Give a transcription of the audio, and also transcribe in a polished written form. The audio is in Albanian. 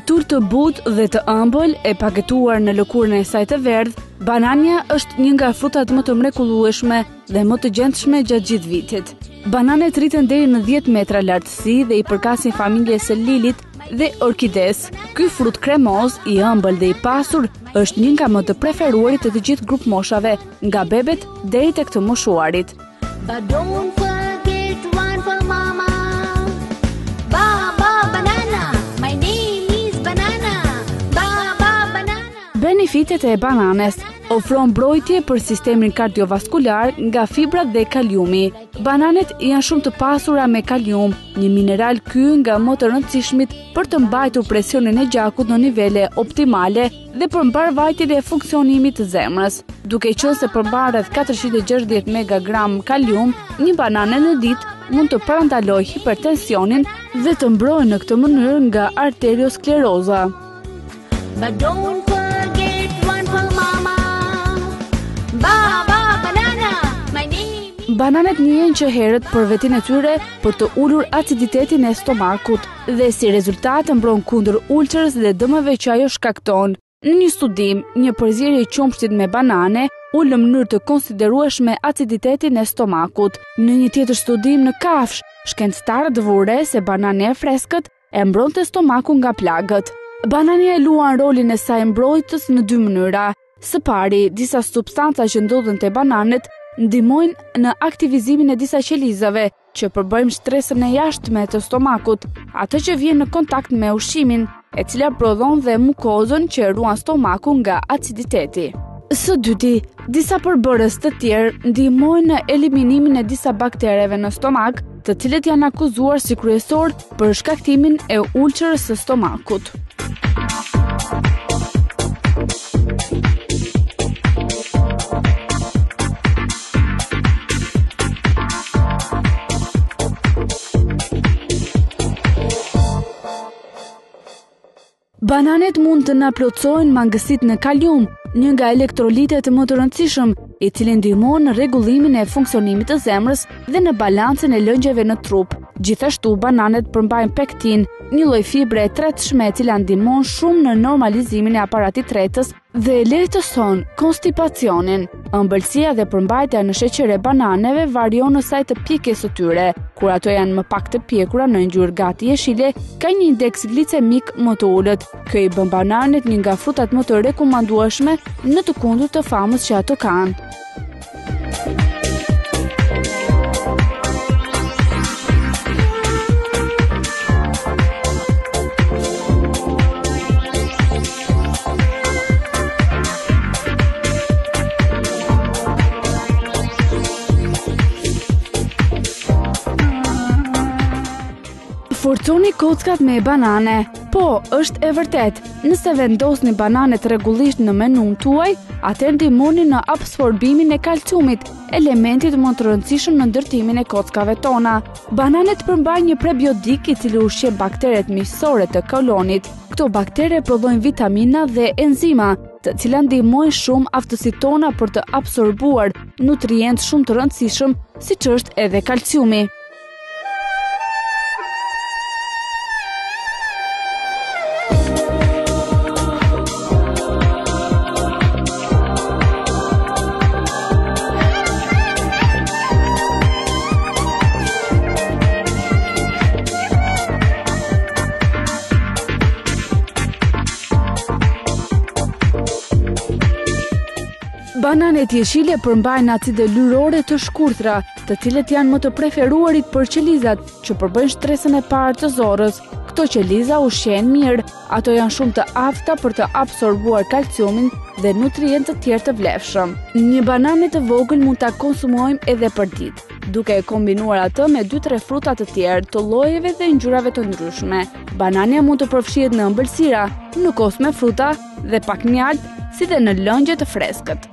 tul të butë dhe të ëmbël e paketuar në lëkurën e saj të verdhë, banania është një nga frutat më të mrekullueshme dhe më të gjendshme gjatë gjithë vitit. Bananet rriten deri në 10 metra lartësi dhe i përkasin familjes së lilit dhe orkidesë. Ky frut kremoz, i ëmbël dhe i pasur, është një nga më të preferuarit e të gjithë grupmoshave, nga bebet deri tek të moshuarit. But don't forget one for mama. Ba ba banana. My name is banana. Ba ba banana. Benefitet e bananes ofron mbrojtje për sistemin kardiovaskular nga fibrat dhe kaliumi. Bananet janë shumë të pasura me kalium, një mineral ky nga më të rëndësishmit për të mbajtur presionin e gjakut në nivele optimale dhe për mbarëvajtjen e funksionimit të zemrës. Duke qenë se përmban rreth 460 megagram kalium, një banane në ditë mund të parandalojë hipertensionin dhe të mbrojë në këtë mënyrë nga arterioskleroza. But don't forget one for mama. Ba ba banana. My name is Bananet njihen që herët për vetinë e tyre për të ulur aciditetin e stomakut dhe si rezultat mbron kundër ulcerës dhe dëmeve që ajo shkakton. Në një studim, një përzierje e qumështit me banane ul në mënyrë të konsiderueshme aciditetin e stomakut. Në një tjetër studim në kafshë, shkencëtarët vunë re se banania e freskët e mbronte stomakun nga plagët. Banania e luan rolin e saj mbrojtës në dy mënyra. Së pari, disa substanca që ndodhen te bananet ndihmojnë në aktivizimin e disa qelizave që përbëjnë shtresën e jashtme të stomakut, atë që vjen në kontakt me ushqimin, e cila prodhon dhe mukozën që e ruan stomakun nga aciditeti. Së dyti, disa përbërës të tjerë ndihmojnë në eliminimin e disa baktereve në stomak, të cilët janë akuzuar si kryesor për shkaktimin e ulcerës së stomakut. Bananet mund të na plotësojnë mangësitë në kalium, një nga elektrolitet më të rëndësishëm, i cili ndihmon në rregullimin e funksionimit të zemrës dhe në balancën e lëngjeve në trup. Gjithashtu, bananet përmbajnë pektin, një lloj fibre e tretshme e cila ndihmon shumë në normalizimin e aparatit tretës dhe lehtëson konstipacionin. Ëmbëlsia dhe përmbajtja në sheqer e bananeve varion në sajë të pjekjes së tyre. Kur ato janë më pak të pjekura në ngjyrë gati jeshile, ka një indeks glicemik më të ulët. Kjo i bën bananet një nga frutat më të rekomandueshme në të kundërt të famës që ato kanë. Forconi kockat me banane. Po, është e vërtetë. Nëse vendosni bananet rregullisht në menun tuaj, atëherë ndihmoni në absorbimin e kalciumit, elementit më të rëndësishëm në ndërtimin e kockave tona. Bananet përmbajnë një prebiotik i cili ushqen bakteret miqësore të kolonit. Këto baktere prodhojnë vitamina dhe enzima, të cilat ndihmojnë shumë aftësitë tona për të absorbuar nutrientë shumë të rëndësishëm, siç është edhe kalciumi. Bananet jeshile përmbajnë acide lyrore të shkurtra, të cilët janë më të preferuarit për qelizat që përbëjnë shtresën e parë të zorrës. Këto qeliza ushqehen mirë, ato janë shumë të afta për të absorbuar kalciumin dhe nutrientë të tjerë të vlefshëm. Një banane të vogël mund ta konsumojmë edhe për ditë, duke e kombinuar atë me 2-3 fruta të tjerë të llojeve dhe ngjyrave të ndryshme. Banania mund të përfshihet në ëmbëlsira, në kos me fruta dhe pak mjaltë, si dhe në lëngje të freskët.